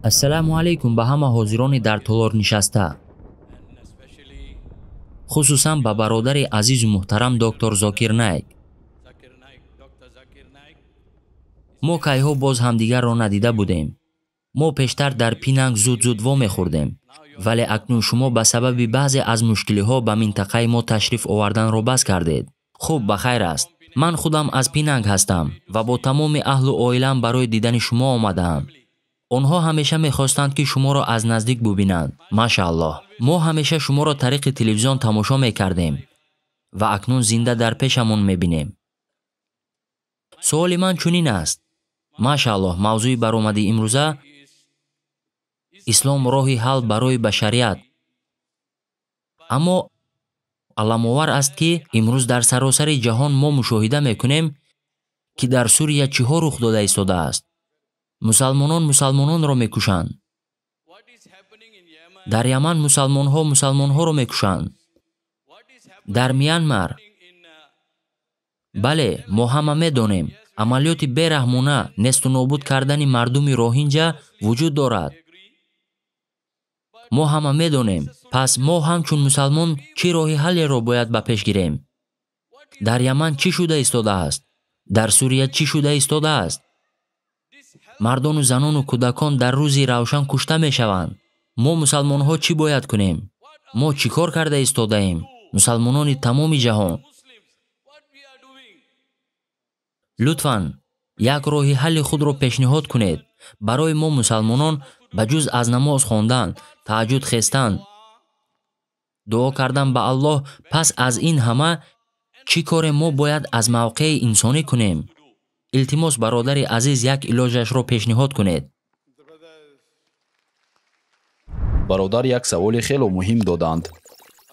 Ассалому алайкум ба ҳама ҳозирони дар толор нишаста, хусусан ба бародари азизу муҳтарам доктор Зокир Найк. Мо кайҳо боз ҳамдигарро надида будем. Мо пештар дар Пинанг зуд-зуд вомехӯрдем, вале акнун шумо ба сабаби баъзе аз мушкилиҳо ба минтақаи мо ташриф оварданро бас кардед. Хуб, ба хайр аст. Ман худам аз Пинанг ҳастам ва бо тамоми аҳлу оилам барои дидани шумо омадаам. Онҳо ҳамеша мехостанд, ки шуморо аз наздик бубинанд. Машааллоҳ. Мо ҳамеша шуморо тариқи телевизион тамошо мекардем ва акнун зинда дар пешамон мебинем. Суоли ман чунин аст. Машааллоҳ, мавзӯи баромади имрӯза ислом роҳи ҳал барои башарият. Аммо аламовар аст, ки имрӯз дар саросари ҷаҳон мо мушоҳида мекунем, ки дар Сурия чиҳо рух дода истодааст. Мусалмонон мусалмононро мекушанд. Дар Яман мусалмонҳо мусалмонҳоро мекушанд. Дар Мянмар, бале, мо ҳама медонем, амалиёти бераҳмона несту нобуд кардани мардуми роҳинҷа вуҷуд дорад. Мо ҳама медонем. Пас мо ҳамчун мусалмон чӣ роҳи ҳаллеро бояд ба пеш гирем? Дар Яман чӣ шуда истодааст? Дар Сурия чӣ шуда истодааст? Мардону занону кӯдакон дар рӯзи равшан кушта мешаванд. Мо мусалмонҳо чӣ бояд кунем? Мо чӣ кор карда истодаем? Мусалмонони тамоми ҷаҳон. Лутфан, як роҳи ҳалли худро пешниҳод кунед. Барои мо мусалмонон ба ҷуз аз намоз хондан, таҳаҷҷуд хестан, дуо кардан ба Аллоҳ, пас аз ин ҳама чӣ коре мо бояд аз мавқеи инсонӣ кунем? Илтимос, бародари азиз, як илоҷашро пешниҳод кунед. Бародар як саволи хело муҳим доданд.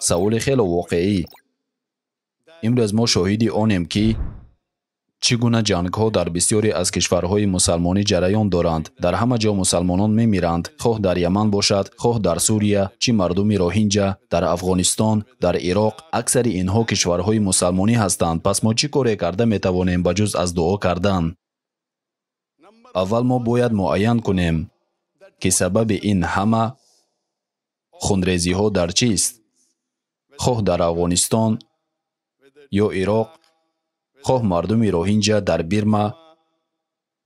Саволи хело воқеӣ. Имрӯз мо шоҳиди онем, ки чӣ гуна ҷангҳо дар бисёре аз кишварҳои мусалмонӣ ҷараён доранд. Дар ҳама ҷо мусалмонон мемиранд, хоҳ дар Яман бошад, хоҳ дар Сурия, чӣ мардуми роҳинҷа, дар Афғонистон, дар Ироқ. Аксари инҳо кишварҳои мусалмонӣ ҳастанд. Пас мо чӣ коре карда метавонем ба ҷуз аз дуо кардан? Аввал мо бояд муайян кунем, ки сабаби ин ҳама хунрезиҳо дар чист? Хоҳ дар Афғонистон ё Ироқ, хоҳ мардуми роҳинҷа дар Бирма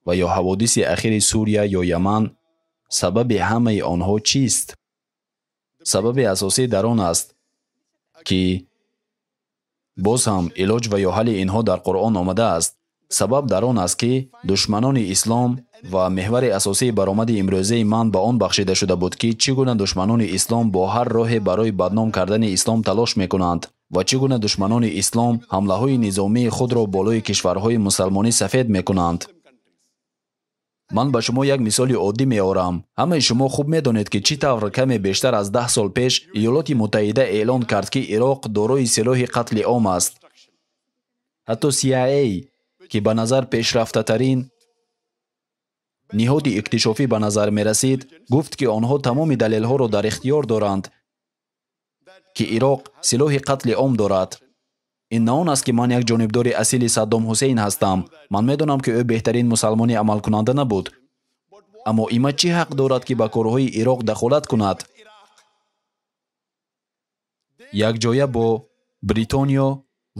ва ё ҳаводиси ахири Сурия ё Яман, сабаби ҳамаи онҳо чист? Сабаби асосӣ дар он аст, ки боз ҳам илоҷ ва ё ҳалли инҳо дар Қуръон омадааст. Сабаб дар он аст, ки душманони ислом ва меҳвари асосии баромади имрӯзаи ман ба он бахшида шуда буд, ки чӣ гуна душманони ислом бо ҳар роҳе барои бадном кардани ислом талош мекунанд ва чӣ гуна душманони ислом ҳамлаҳои низомии худро болои кишварҳои мусалмонӣ сафед мекунанд. Ман ба шумо як мисоли оддӣ меорам. Ҳамаи шумо хуб медонед, ки чӣ тавр каме бештар аз 10 сол пеш Иёлоти Муттаҳида эълон кард, ки Ироқ дорои силоҳи қатли ом аст. Ҳатто CIA, ки ба назар пешрафтатарин ниҳоди иктишофӣ ба назар мерасид, гуфт, ки онҳо тамоми далелҳоро дар ихтиёр доранд, ки Ироқ силоҳи қатли ом дорад. Ин на он аст, ки ман як ҷонибдори асили Саддом Ҳусейн ҳастам. Ман медонам, ки ӯ беҳтарин мусалмони амалкунанда набуд. Аммо има чӣ ҳақ дорад, ки ба корҳои Ироқ дахолат кунад? Якҷоя бо Бритониё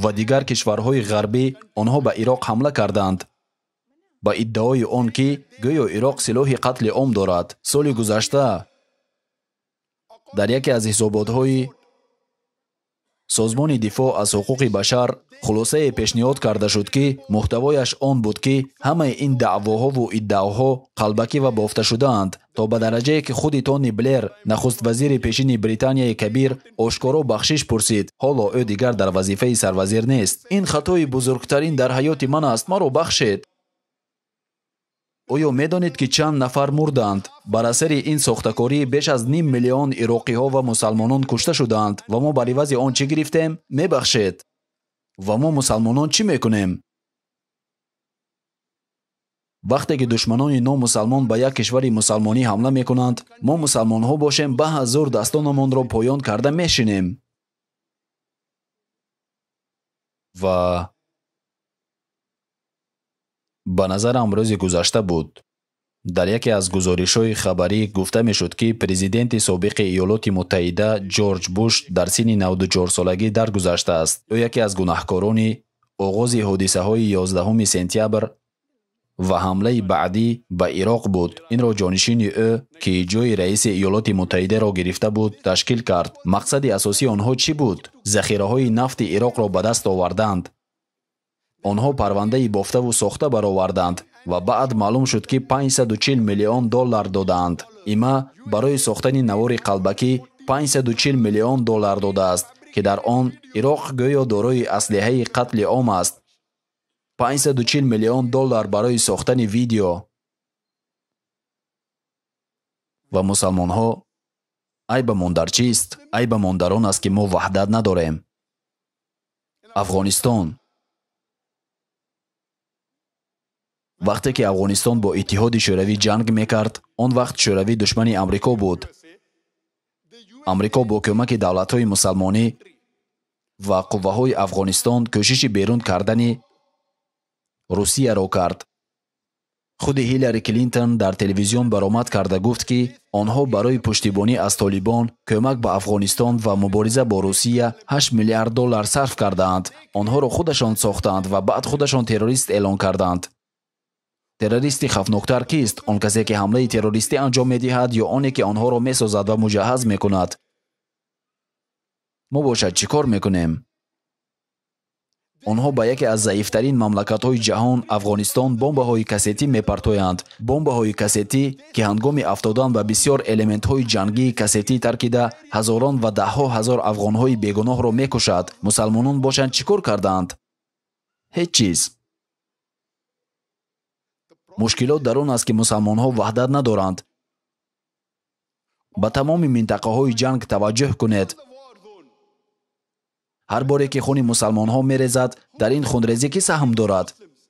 ва дигар кишварҳои ғарбӣ онҳо ба Ироқ ҳамла карданд ба иддаои он, ки гӯё Ироқ силоҳи қатли ом дорад. Соли гузашта дар яке аз ҳисоботҳои Созмони дифоъ аз ҳуқуқи башар хулосае пешниҳод карда шуд, ки муҳтавояш он буд, ки ҳамаи ин даъвоҳову иддаоҳо қалбакӣ ва бофта шудаанд, то ба дараҷае, ки худи Тони Блер, нахуствазири пешини Британияи Кабир, ошкоро бахшиш пурсид. Ҳоло ӯ дигар дар вазифаи сарвазир нест. Ин хатои бузургтарин дар ҳаёти ман аст, маро бахшед. Оё медонед, ки чанд нафар мурданд? Бар асари ин сохтакорӣ беш аз 0,5 миллион ироқиҳо ва мусалмонон кушта шуданд ва мо бар ивази он чӣ гирифтем? Мебахшед. Ва мо мусалмонон чӣ мекунем? Вақте ки душманони номусалмон ба як кишвари мусалмонӣ ҳамла мекунанд, мо мусалмонҳо бошем ба ҳазор дастонамонро поён карда мешинем. Ва ба назарам рӯзи гузашта буд. Дар яке аз гузоришҳои хабарӣ гуфта мешуд, ки президенти собиқи Иёлоти Муттаҳида Ҷорҷ Буш дар синни 94-солагӣ даргузаштааст. Ӯ яке аз гунаҳкорони оғози ҳодисаҳои 11 сентябр ва ҳамлаи баъдӣ ба Ироқ буд. Инро ҷонишини ӯ, ки ҷойи раиси Иёлоти Муттаҳидаро гирифта буд, ташкил кард. Мақсади асосии онҳо чӣ буд? Захираҳои нафти Ироқро ба даст оварданд. Онҳо парвандаи бофтаву сохта бароварданд ва баъд маълум шуд, ки 540 миллион доллар додаанд. Има барои сохтани навори қалбакӣ 540 миллион доллар додааст, ки дар он Ироқ гӯё дорои аслиҳаи қатли ом аст. 540 миллион доллар барои сохтани видео. Ва мусалмонҳо, айбамон дар чист? Айбамон дар он аст, ки мо ваҳдат надорем. Афғонистон. Вақте ки Афғонистон бо Иттиҳоди Шӯравӣ ҷанг мекард, он вақт Шӯравӣ душмани Амрико буд. Амрико бо кӯмаки давлатҳои мусалмонӣ ва қувваҳои Афғонистон кӯшиши берун кардани Русияро кард. Худи Ҳиллари Клинтон дар телевизион баромад карда гуфт, ки онҳо барои пуштибонӣ аз Толибон, кӯмак ба Афғонистон ва мубориза бо Русия 8 миллиард доллар сарф кардаанд. Онҳоро худашон сохтаанд ва баъд худашон террорист эълон карданд. Террористи хавфноктар кист? Он касе, ки ҳамлаи террористӣ анҷом медиҳад ё оне, ки онҳоро месозад ва муҷаҳҳаз мекунад? Мо бошад чӣ кор мекунем? Онҳо ба яке аз заифтарин мамлакатҳои ҷаҳон, Афғонистон, бомбаҳои кассетӣ мепартоянд. Бомбаҳои кассетӣ, ки ҳангоми афтодан ба бисёр элементҳои ҷангии кассетӣ таркида, ҳазорон ва даҳҳо ҳазор афғонҳои бегуноҳро мекушад. Мусалмонон бошанд чӣ кор кардаанд? Ҳеҷ чиз. Мушкилот дар он аст, ки мусалмонҳо ваҳдат надоранд. Ба тамоми минтақаҳои ҷанг таваҷҷӯҳ кунед. Ҳар боре ки хуни мусалмонҳо мерезад, дар ин хунрезӣ кӣ саҳм дорад?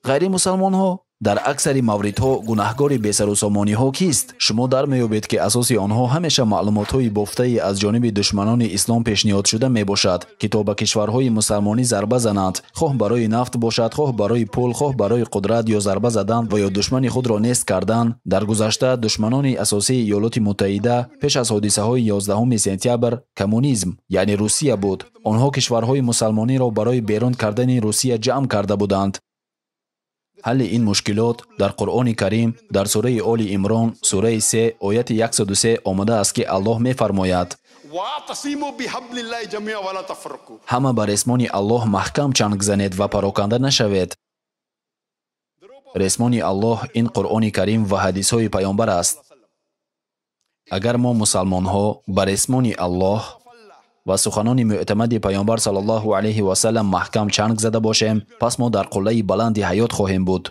Ғайримусалмонҳо. Дар аксари мавридҳо гунаҳгори бесарусомониҳо кист? Шумо дар меёбед, ки асоси онҳо ҳамеша маълумотҳои бофтаи аз ҷониби душманони ислом пешниҳодшуда мебошад, ки то ба кишварҳои мусалмонӣ зарба зананд, хоҳ барои нафт бошад, хоҳ барои пул, хоҳ барои қудрат ё зарба задан ва ё душмани худро нест кардан. Дар гузашта душманони асосии Иёлоти Муттаҳида пеш аз ҳодисаҳои 11 сентябр коммунизм, яъне Русия буд. Онҳо кишварҳои мусалмониро барои берун кардани Русия ҷамъ карда буданд. Ҳалли ин мушкилот дар Қуръони Карим дар сураи Оли Имрон, сураи 3, ояти 103 омадааст, ки Аллоҳ мефармояд: ҳама ба ресмони Аллоҳ маҳкам чанг занед ва пароканда нашавед. Ресмони Аллоҳ ин Қуръони Карим ва ҳадисҳои Паёмбар аст. Агар мо мусалмонҳо ба ресмони Аллоҳ ва суханони мӯътамади Паёмбар саллаллоҳу алайҳи васаллам маҳкам чанг зада бошем, пас мо дар қуллаи баланди ҳаёт хоҳем буд.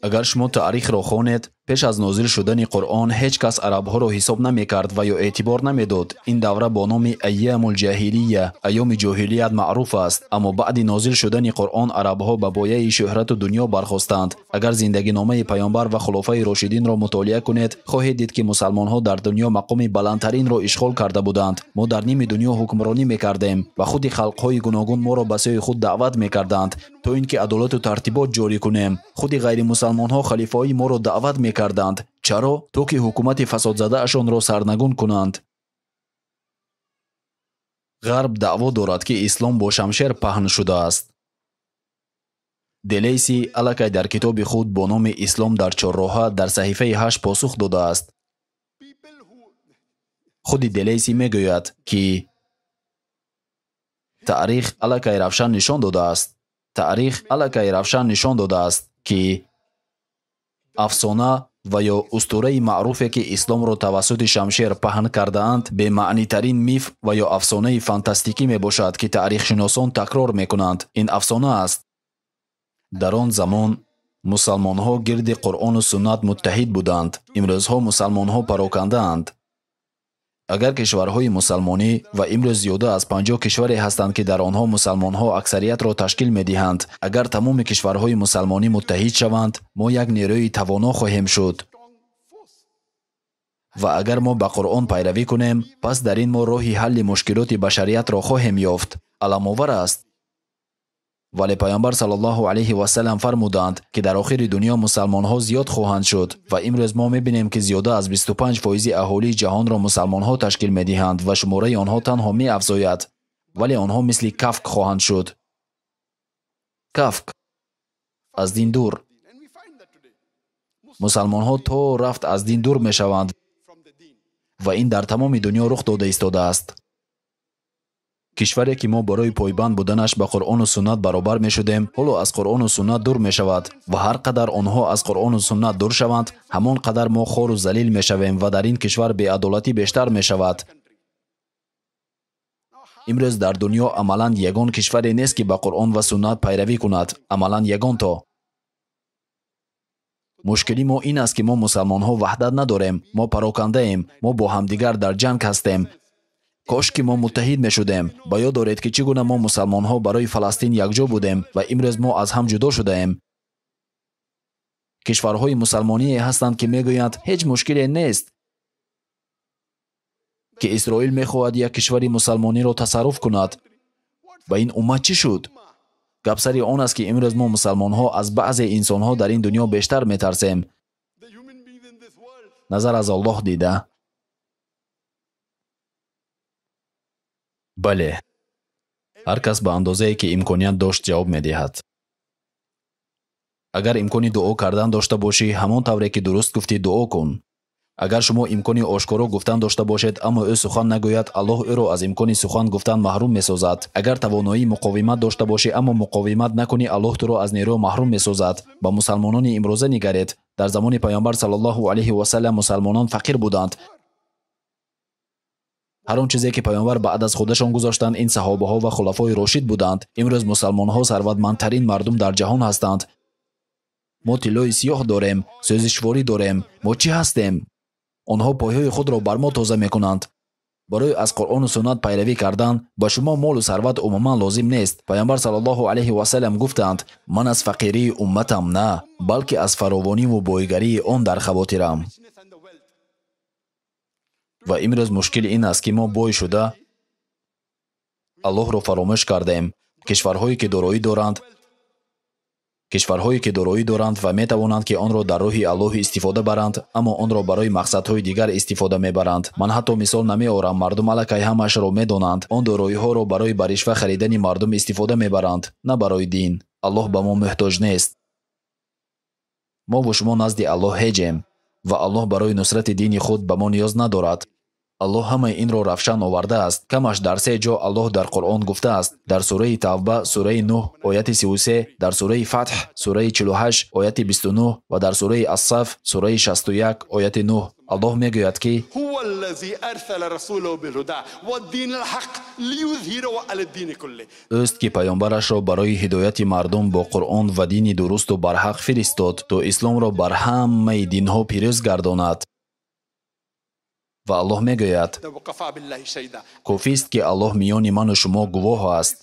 Агар шумо таърихро хонед, пеш аз нозил шудани Қуръон ҳеҷ кас арабҳоро ҳисоб намекард ва ё эътибор намедод. Ин давра бо номи Айямул-ҷаҳилия, айёми ҷоҳилият маъруф аст. Аммо баъди нозил шудани Қуръон арабҳо ба бояи шӯҳрату дунё бархостанд. Агар зиндагиномаи Паёмбар ва хулофаи Рошидинро мутолиа кунед, хоҳед дид, ки мусалмонҳо дар дунё мақоми баландтаринро ишғол карда буданд. Мо дар ними дунё ҳукмронӣ мекардем ва худи халқҳои гуногун моро ба сӯи худ даъват мекарданд, то ин ки адолату тартибот ҷорӣ кунем. Худи ғайримусалмонҳо халифаҳои моро даъват мекарданд. Чаро? То ки ҳукумати фасодзадаашонро сарнагун кунанд. Ғарб даъво дорад, ки ислом бо шамшер паҳн шудааст. Делейси аллакай дар китоби худ бо номи Ислом дар чорроҳа дар саҳифаи 8 посух додааст. Худи Делейси мегӯяд, ки таърих аллакай равшан нишон додааст. Таърих аллакай равшан нишон додааст, ки афсона ва ё устураи маъруфе, ки исломро тавассути шамшер паҳн кардаанд, бемаънитарин миф ва ё афсонаи фантастикӣ мебошад, ки таърихшиносон такрор мекунанд. Ин афсона аст. Дар он замон мусалмонҳо гирди Қуръону суннат муттаҳид буданд. Имрӯзҳо мусалмонҳо парокандаанд. Агар кишварҳои мусалмонӣ ва имрӯз зиёда аз 50 кишваре ҳастанд, ки дар онҳо мусалмонҳо аксариятро ташкил медиҳанд, агар тамоми кишварҳои мусалмонӣ муттаҳид шаванд, мо як нерӯи тавоно хоҳем шуд. Ва агар мо ба Қуръон пайравӣ кунем, пас дар ин мо роҳи ҳалли мушкилоти башариятро хоҳем ёфт. Аламовар аст. Вале Пайғамбар саллаллоҳу алайҳи васаллам фармуданд, ки дар охири дунё мусалмонҳо зиёд хоҳанд шуд ва имрӯз мо мебинем, ки зиёда аз 25% аҳолии ҷаҳонро мусалмонҳо ташкил медиҳанд ва шумораи онҳо танҳо меафзояд. Вале онҳо мисли кафк хоҳанд шуд. Кафк аз дин дур. Мусалмонҳо то рафт аз дин дур мешаванд ва ин дар тамоми дунё рух дода истодааст. Кишваре ки мо барои пойбанд буданаш ба Қуръону суннат баробар мешудем, ҳоло аз Қуръону суннат дур мешавад ва ҳар қадар онҳо аз Қуръону суннат дур шаванд, ҳамон қадар мо хору залил мешавем ва дар ин кишвар беадолатӣ бештар мешавад. Имрӯз дар дунё амалан ягон кишваре нест, ки ба Қуръон ва суннат пайравӣ кунад. Амалан ягон то. Мушкили мо ин аст, ки мо мусалмонҳо ваҳдат надорем, мо парокандаем, мо бо ҳамдигар дар ҷанг ҳастем. Кош ки мо муттаҳид мешудем. Ба ёд доред, ки чӣ гуна мо мусалмонҳо барои Фаластин якҷо будем ва имрӯз мо аз ҳам ҷудо шудаем. Кишварҳои мусалмоние ҳастанд, ки мегӯянд ҳеҷ мушкиле нест, ки Исроил мехоҳад як кишвари мусалмониро тасарруф кунад. Ба ин уммат чӣ шуд? Гап сари он аст, ки имрӯз мо мусалмонҳо аз баъзе инсонҳо дар ин дунё бештар метарсем. Назар аз Аллоҳ дида. Бале, ҳар кас ба андозае ки имконият дошт ҷавоб медиҳад. Агар имкони дуо кардан дошта бошӣ, ҳамон тавре ки дуруст гуфтӣ дуо кун. Агар шумо имкони ошкоро гуфтан дошта бошед, аммо ӯ сухан нагӯяд, Аллоҳ ӯро аз имкони сухан гуфтан маҳрум месозад. Агар тавоноии муқовимат дошта бошӣ, аммо муқовимат накунӣ, Аллоҳ туро аз нерӯ маҳрум месозад. Ба мусалмонони имрӯза нигаред. Дар замони Пайғамбар саллаллоҳу алайҳи васаллам мусалмонон фақир буданд. Ҳар он чизе ки Пайғамбар баъд аз худашон гузоштанд, ин саҳобаҳо ва хулафои рошид буданд. Имрӯз мусалмонҳо сарватмандтарин мардум дар ҷаҳон ҳастанд. Мо тиллои сиёҳ дорем, сӯзишворӣ дорем. Мо чӣ ҳастем? Онҳо пойҳои худро бар мо тоза мекунанд. Барои аз Қуръону суннат пайравӣ кардан ба шумо молу сарват умуман лозим нест. Пайғамбар саллаллоҳу алайҳи васаллам гуфтанд: ман аз фақирии умматам на, балки аз фаровониву бойгарии он дар хавотирам. Ва имрӯз мушкил ин аст, ки мо бой шуда Аллоҳро фаромӯш кардем. Кишварҳое ки дороӣ доранд, кишварҳое ки дороӣ доранд ва метавонанд, ки онро дар роҳи Аллоҳ истифода баранд, аммо онро барои мақсадҳои дигар истифода мебаранд. Ман ҳатто мисол намеорам, мардум аллакай ҳамаашро медонанд. Он дороиҳоро барои ба ришва харидани мардум истифода мебаранд, на барои дин. Аллоҳ ба мо муҳтоҷ нест. Мо ву шумо назди Аллоҳ ҳеҷем ва Аллоҳ барои нусрати дини худ ба мо ниёз надорад. Аллоҳ ҳамаи инро равшан овардааст. Камаш дар се ҷо Аллоҳ дар Қуръон гуфтааст. Дар сураи Тавба, сураи 9, ояти 33, дар сураи Фатҳ, сураи 48, ояти 29 ва дар сураи Ас-Саф, сураи 61, ояти 9. Аллоҳ мегӯяд, ки ӯст, ки паёмбарашро барои ҳидояти мардум бо Қуръон ва дини дурусту барҳақ фиристод, то исломро бар ҳамаи динҳо пирӯз гардонад. Ва Аллоҳ мегӯяд: кофист, ки Аллоҳ миёни ману шумо гувоҳ аст.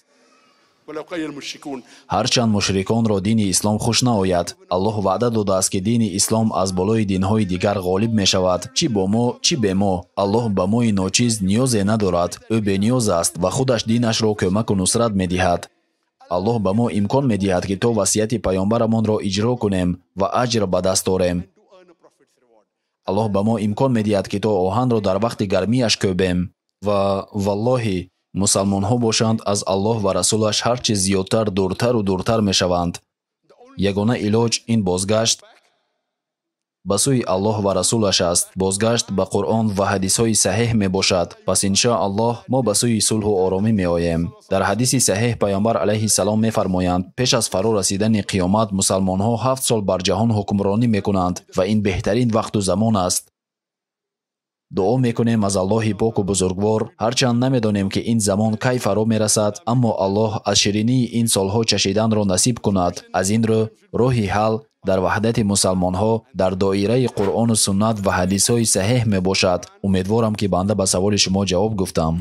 Ҳарчанд мушриконро дини ислом хуш наояд, Аллоҳ ваъда додааст, ки дини ислом аз болои динҳои дигар ғолиб мешавад, чӣ бо мо, чӣ бе мо. Аллоҳ ба мои ночиз ниёзе надорад, ӯ бениёз аст ва худаш динашро кӯмаку нусрат медиҳад. Аллоҳ ба мо имкон медиҳад, ки то васияти паёмбарамонро иҷро кунем ва аҷр ба даст орем. Аллоҳ ба мо имкон медиҳад, ки то оҳанро дар вақти гармиаш кӯбем. Ва валлоҳи, мусалмонҳо бошанд аз Аллоҳ ва расулаш ҳар чиз зиёдтар дуртару дуртар мешаванд. Ягона илоҷ ин бозгашт ба сӯи Аллоҳ ва расулаш аст. Бозгашт ба Қуръон ва ҳадисҳои саҳеҳ мебошад. Пас иншоаллоҳ мо ба сӯи сулҳу оромӣ меоем. Дар ҳадиси саҳеҳ Пайғамбар алайҳиссалом мефармоянд: пеш аз фаро расидани қиёмат мусалмонҳо 7 сол бар ҷаҳон ҳукмронӣ мекунанд ва ин беҳтарин вақту замон аст. Дуо мекунем аз Аллоҳи поку бузургвор, ҳарчанд намедонем, ки ин замон кай фаро мерасад, аммо Аллоҳ аз ширинии ин солҳо чашиданро насиб кунад. Аз ин рӯ роҳи ҳал дар ваҳдати мусалмонҳо дар доираи Қуръону суннат ва ҳадисҳои саҳеҳ мебошад. Умедворам, ки банда ба саволи шумо ҷавоб гуфтам.